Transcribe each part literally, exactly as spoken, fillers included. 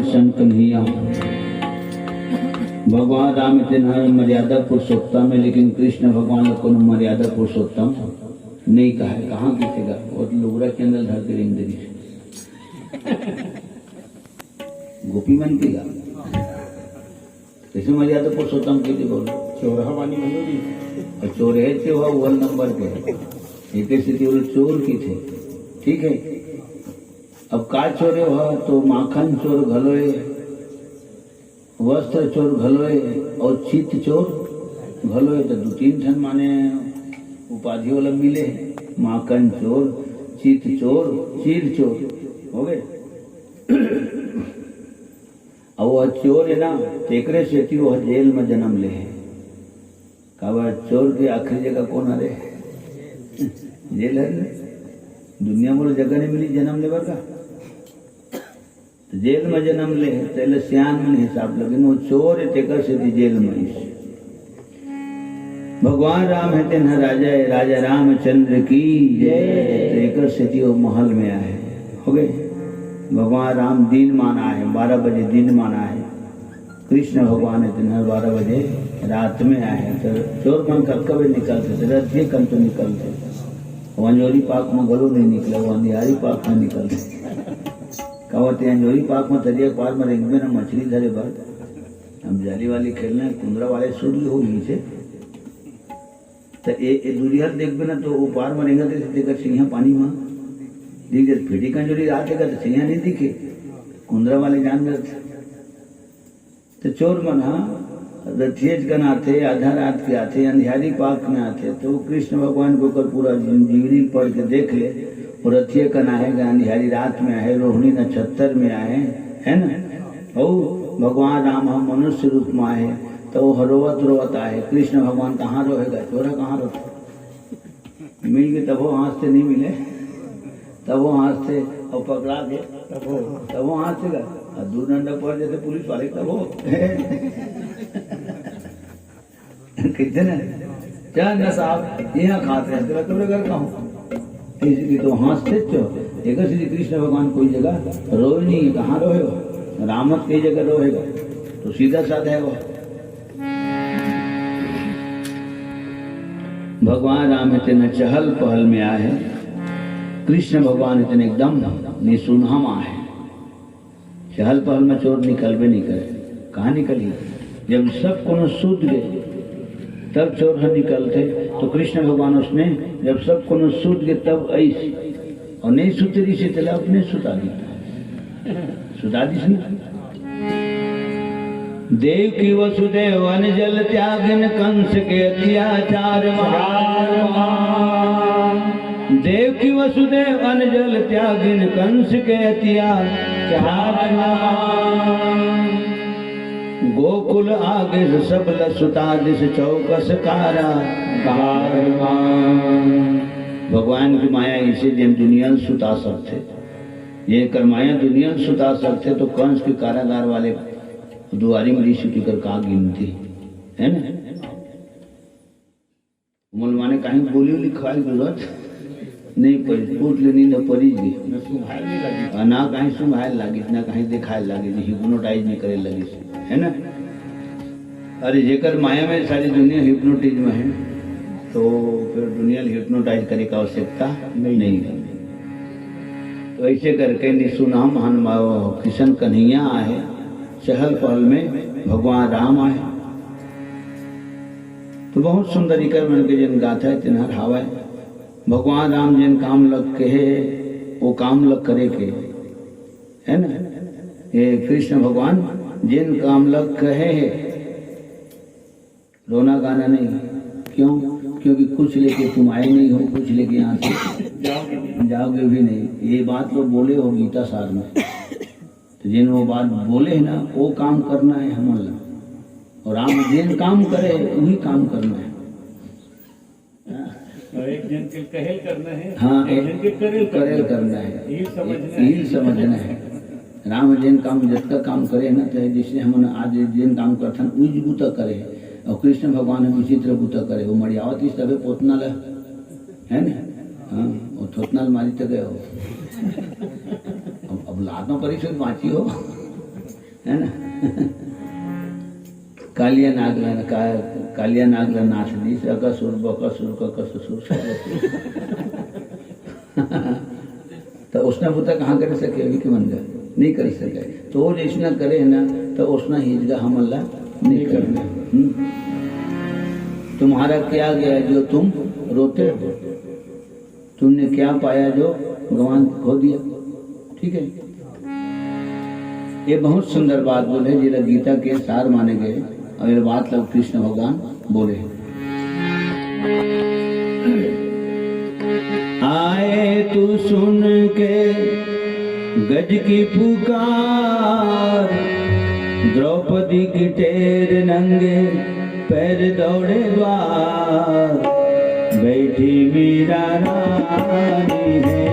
कृष्ण कन्हैया। भगवान राम तेन ह मर्यादा पुरुषोत्तम हे, लेकिन कृष्ण भगवान ला कोनो मर्यादा पुरुषोत्तम नइ कहय। कहाँ किथे गा? वो तो लुगरा के अंदर धर के रेंग दे रही। गोपी मन के गा? कइसे मर्यादा पुरुषोत्तम कहिथे बोलो? चोरहा बानी घलो नहीं। अउ चोर हे, चोरहा वन नंबर के। एके सेती ओला चोर कहिथे। ठीक हे, अब का चोर हे वह? तो माखन चोर घलो हे, वस्त्र चोर घलो हे अउ चित चोर घलो हे। तो दू तीन ठन माने उपाधि वाला मिले हे, माखन चोर, चित चोर, चीर चोर हो गे। अउ वह चोर हे ना, तेकरे सेती वह जेल में जन्म ले हे। काबर चोर के आखिरी जगह कौन हरे? जेल हरे ना। दुनिया में जगह नहीं मिली जन्म लेबर का, तो जेल में जन्म ले हे। तेला सियान मन हिसाब लगे, वो चोर हे, तेकर सेती जेल में आइस। भगवान राम हे तेन ह राजा हे, राजा रामचंद्र की जय। तो एकर सेती वो महल में आहे। हो गे, भगवान राम दिन मान आहे, बारह बजे दिन मान आहे। कृष्ण भगवान हे तेन ह बारह बजे रात में आहे। तो चोर मन कतका बजे निकलथे? तो रतिया कन तो निकलथे। वो अंजोरी पाख में घलो नहीं निकले, वो अंधियारी पाख में निकलथे। काबर ते अंजोरी पाख में तरिया पार में रेंगबे ना मछली धरे बर, हम जाली वाली खेलना हे, कुंदरा वाले सुध हो गई से। तो ए, ए दूरिहा देखबे ना, तो वो पार में रेंगत रहिथे, तेकर सिंहा पानी में दिख जाथे। फिटी कंजोरी रात हे का, तो सिंहा नहीं दिखे, कुंदरा वाले जान जाथे। तो चोर मन हा रथियेच कन आथे, आधा रात के आथे, अंधियारी पाख में आथे, तो कृष्ण भगवान के ऊपर पूरा जिन-, जीवनी पढ़ के देख ले, वो रथिये कन आहे, अंधियारी रात में आहे, रोहिणी नक्षत्र में आहे, है ना? अउ भगवान राम ह मनुष्य रूप में आहे, तो वो रोवत रोवत आहे। कृष्ण भगवान कहाँ रोहे गा? चोर ह कहाँ रोथे? मिल के तभो हाँसथे, नहीं मिले तभो हाँसथे, अउ पकड़ा के तभो, तभो हाँसथे गा। अउ दू डंडा पड़ जाथे पुलिस वाले तभो। कहिथे ना, "चल ना साहब, यहाँ खात रहे, तेरा तो घर का हूँ।" इसलिए तो हाँसथे चो। एक श्री कृष्ण भगवान कोई जगह रोए नहीं, कहाँ रोहे हो? रामत कई जगह रोहेगा, तो सीधा साधा हे वो। भगवान राम हे तेन ह चहल पहल में आहे, कृष्ण भगवान हे तेन एकदम निसुनहा म आहे। चहल पहल में चोर निकलबे नहीं करे। कहाँ निकलही? जब सब कोनो सुत गे, तब चोर ह निकलथे। तो कृष्ण भगवान उसने जब सब कोनो सुत गे, तब आइस, अउ नहीं सुते रहिसे, तेला अपने सुता दी, सुता दिस ना। देवकी वसुदेव अनजल त्यागिन कंस के अत्याचार महान। देवकी वसुदेव अनजल त्यागिन कंस के अत्याचार महान। गोकुल आगे सब लसुता दिस चौकस कारा कारमान। भगवान की माया इसे दिन दुनिया ल सुता सकथे। ये कर माया दुनिया ल सुता सकथे, तो कंस के कारागार वाले दुआरी में ऋषि की कर का गिनती, है ना? उमन माने कहीं गोली उली खाए के जरूरत नहीं पड़ी, कूट ले नींद पड़ी जी। न सुंघाए नहीं लगी। आ, ना कहीं सुंघाए लगी, ना कहीं दिखाए लगी जी, हिप्नोटाइज नहीं करे लगी, है ना? अरे, जेकर माया में सारी दुनिया हिप्नोटिज्म है, तो फिर दुनिया ल हिप्नोटाइज करे का आवश्यकता नहीं। नहीं है। तो ऐसे करके निसुनहा म हनुमा-, कृष्ण कन्हैया आहे, चहल पहल में भगवान राम आहे। तो बहुत सुंदर इकर मन के जेन गाथा हे, तेन हर हावय। भगवान राम जेन काम ल कहे, वो काम ल करे के, है ना? ये कृष्ण भगवान जेन काम ल कहे हे, रोना गाना नहीं। क्यों? क्योंकि कुछ लेके तुम आए नहीं हो, कुछ लेके यहाँ से जाओगे भी नहीं। ये बात तो बोले हो गीता सार में। तो जिन वो बात बोले है ना, वो काम करना है हमन ला। और राम जेन काम करे, वही काम करना है। और एक जन के कहेल करना है, हाँ, एक जन के करेल करना है। यही समझना है। यही समझना है। राम जेन काम, जतका काम करे ना, चाहे जैसे हमन आज जेन काम करथन, उज बुता करे। और कृष्ण भगवान ह विचित्र बुता करे। वो मड़ियावत इस तबे पोतना ला, है ना? हाँ, वो थोतना ल मारी तबे हो। अब, अब लात में परी से बाँची हो। है ना? कालिया नाग ला, का, कालिया नाग ला नाच दी, अकासुर, बकासुर, ककासुर, सकासुर। तो उसना बुता कहाँ कर सके, अभी के मन का नहीं कर सके। तो वो जैसना करे है ना, तो उसना हिजगा हमन ला नहीं करना। हम्म? तुम्हारा क्या गया जो तुम रोते हो? तुमने क्या पाया जो गंवा, खो दिया? ठीक है, ये बहुत सुंदर बात बोले, जेला गीता के सार माने गए, और ये बात ला कृष्ण भगवान बोले। आए तो सुन के गज की पुकार, द्रौपदी की टेर नंगे पैर दौड़े द्वार, बैठी मीरा रानी है,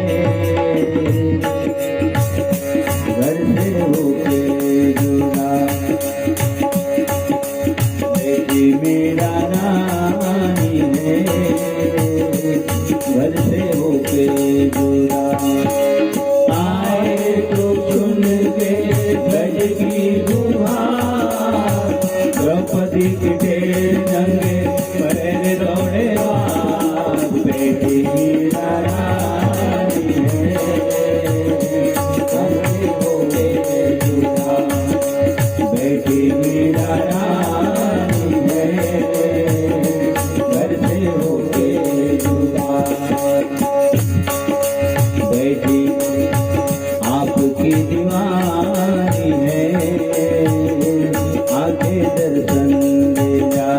घर से होके जुदा। बैठी मीरा रानी है, घर से होके जुदा। आए तो सुन के गज की गुहार, द्रौपदी के ढेर नंगे पैर दौड़े द्वार, बैठी मीरा रानी है, घर से होके जुदा। बैठी मीरा रानी है, घर से होके जुदा। बैठी आपकी दीवानी है, आके दर्शन दे जा।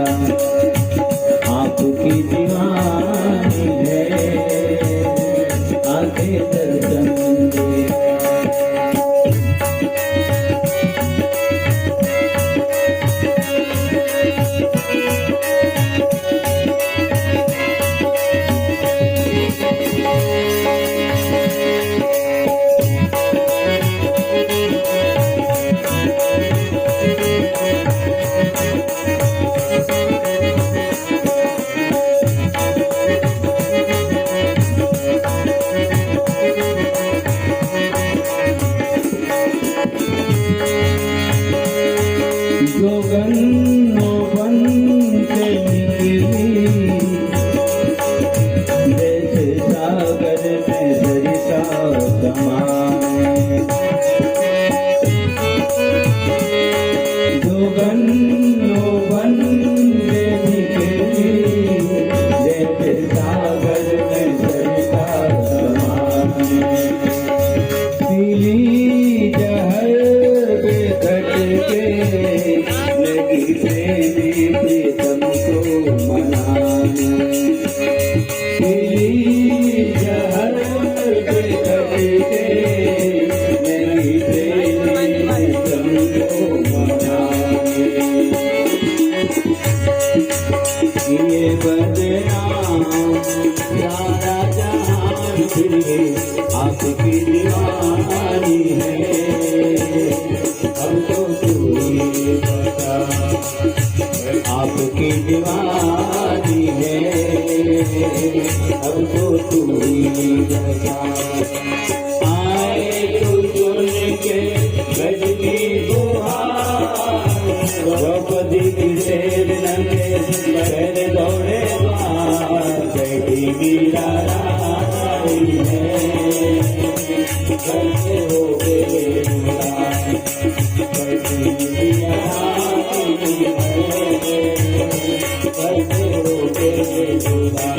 आपकी दीवानी है, आके दर्शन दे जा। जोगन वन से निकली, जैसे सागर में सरिता समान। जोगन वन से निकली, जैसे सागर में सरिता समान। पीली जहर पे खट के लगी प्रेमी प्रीतम को मनाने। पीली जहर पे खट के लगी प्रेमी प्रीतम को मनाने। ये बदनाम सारा जहान फिर आपकी दीवानी है। अब तो तू ही बता, आपकी दीवानी है। अब तो तू ही बता। आए तो सुन के गज की गुहार, द्रौपदी की शेर नंगे पैर दौड़े द्वार, बैठी मीरा रानी है, घर से होके जुदा। बैठी मीरा रानी है, घर से होके जुदा।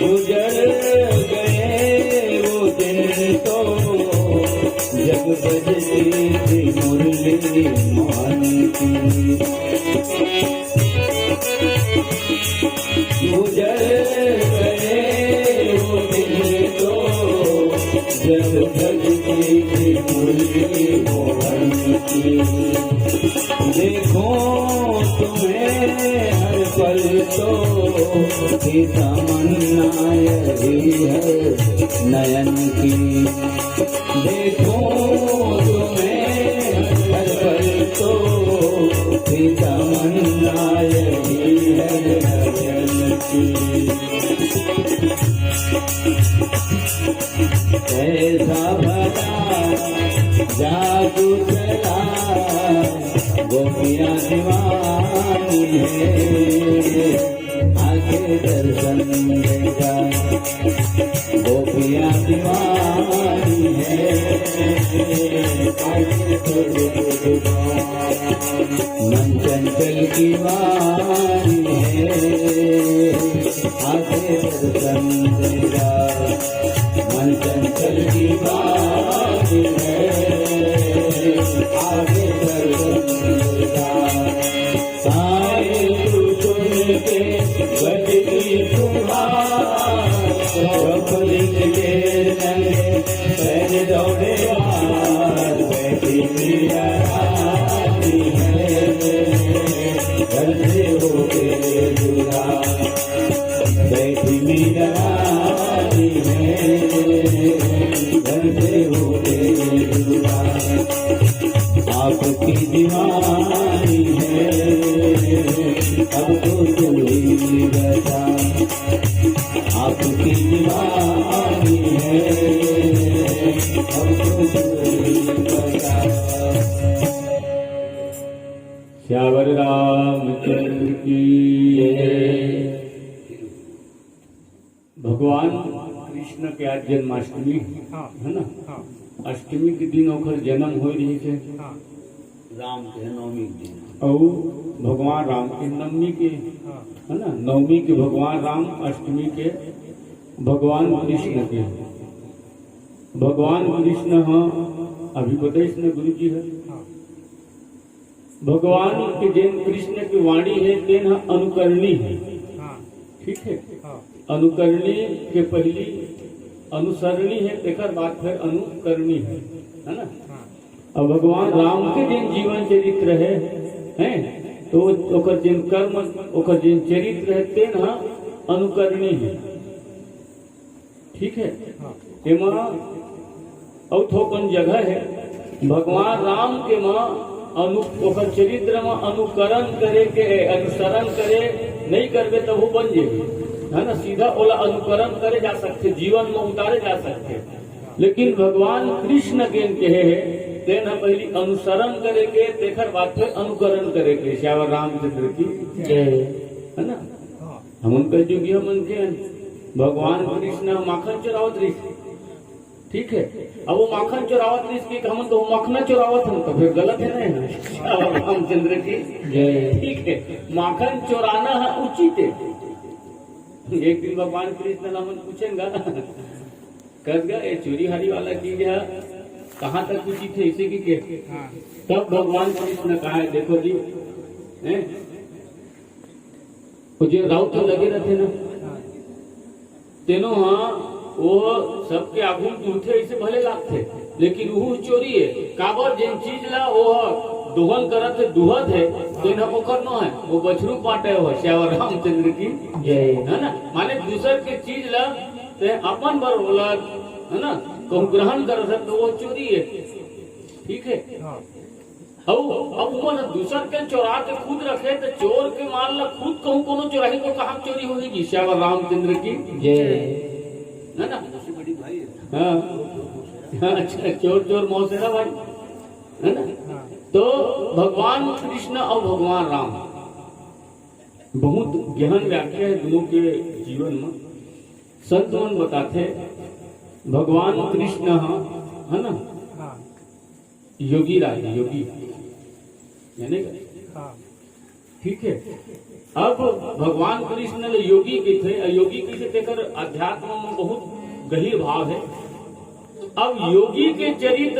गुजर गए वो दिन तो, जब बजती थी मुरली मोहन की। गुजर गए वो दिन तो, जब बजती थी मुरली मोहन की। देखो तुम्हें हर पल तो, ये तमन्ना यही है नयन की। तमन्ना यही है नयन की। कैसा भला जादू चला, गोपियां दीवानी है। आके दर्शन दे जा, गोपियां दीवानी है। आके दर्शन दे जा, मन चंचल दीवानी है। आके दर्शन दे जा, मन चंचल दीवानी है। आके दर्शन दे जा। साए तू सुन के गजनी फुहार, प्रफुल्लित के रंग पहन दौड़े बाहर, बैठी मीरा रानी है, घर से होके जुदा। बैठी मीरा रानी है, घर से होके जुदा। आपकी दीवानी है, अब तो तू ही बता। आपकी दीवानी है, अब तो तू ही बता। सियावर रामचंद्र की जय। भगवान कृष्ण के आज जन्माष्टमी है, हाँ। है ना? हाँ। अष्टमी के दिन ओकर जन्म होय रहिस हे। हाँ। राम के नवमी के दिन। अउ भगवान राम के नवमी के, हाँ। है ना? नवमी के भगवान राम, अष्टमी के भगवान कृष्ण के। भगवान कृष्ण ह, अभी बताइस न गुरु जी ह, हाँ। भगवान के जेन कृष्ण के वाणी हे, तेन ह अनुकरणी हे। हाँ। ठीक हे? हाँ। अनुकरणी के पहिली अनुसरणी हे, तेकर बाद फेर अनुकरणी हे, है ना? हाँ। अब भगवान राम के जेन जीवन चरित्र हे, हैं, तो ओकर जेन कर्म, ओकर जेन चरित्र हे, तेन ह अनुकरणी हे। ठीक हे? हाँ। एमा अउ थोकन जगह हे, भगवान राम के म अनु-, ओकर चरित्र म अनुकरण करे के, अनुसरण करे नइ करबे तभो बन जेबे, है ना? सीधा ओला अनुकरण करे जा सकथे, जीवन म उतारे जा सकथे। लेकिन भगवान कृष्ण जेन कहे हे, तेन ह पहिली अनुसरण करे के, तेखर बाद फेर अनुकरण करे के। सियावर रामचंद्र की जय। है ना? हाँ। हमन कलजुगिया मनखे हन, भगवान कृष्ण ह माखन चोरावत रहिस। ठीक हे, अब वो माखन चोरावत रहिस कि हमन तो मखना चोरावत हन, तो फेर गलत हे ना? अब रामचंद्र की जय। ठीक हे, माखन चोराना ह उचित हे। एक दिन भगवान कृष्ण ला हमन पूछेन गा, कस गा, ये चोरी हारी वाला चीज ह कहाँ तक उचित हे, इसे की के? हाँ। तब भगवान कृष्ण कहा हे, देखो जी, हैं? वो जो राउत लगे रहिथे ना, तेनो ह वो सबके आघू म दूहथे, अइसे भले लागथे, लेकिन उहू चोरी हे। काबर, जेन चीज ला वो ह दोहन करत हे, दूहत हे, तेन ह ओकर नो हे, वो बछरू पाटे हो। सियावर रामचंद्र की जय। है ना? माने दूसर के चीज ला ते अपन बर ओला, है ना, कहूँ ग्रहण करत हे, तो वो चोरी हे। ठीक हे? हाँ। अउ अब उमन दूसर के चोरा के खुद रखे, त चोर के माल ला खुद कहूँ कोनो चोराही, तो कहाँ चोरी होही जी? सियावर रामचंद्र की जय। है ना? हाँ। हाँ, अच्छा, चोर चोर मौसेरा भाई, है ना? हाँ। तो भगवान कृष्ण अउ भगवान राम, बहुत गहन व्याख्या हे दोनों के जीवन म। संत मन बताथे, भगवान कृष्ण ह, है ना? हाँ। योगी राज, योगी, यानी हाँ। ठीक हे। अब भगवान कृष्ण ल योगी कहिथे, अउ योगी कहिथे, तेकर अध्यात्म म बहुत गहिर भाव हे। अब योगी के चरित्र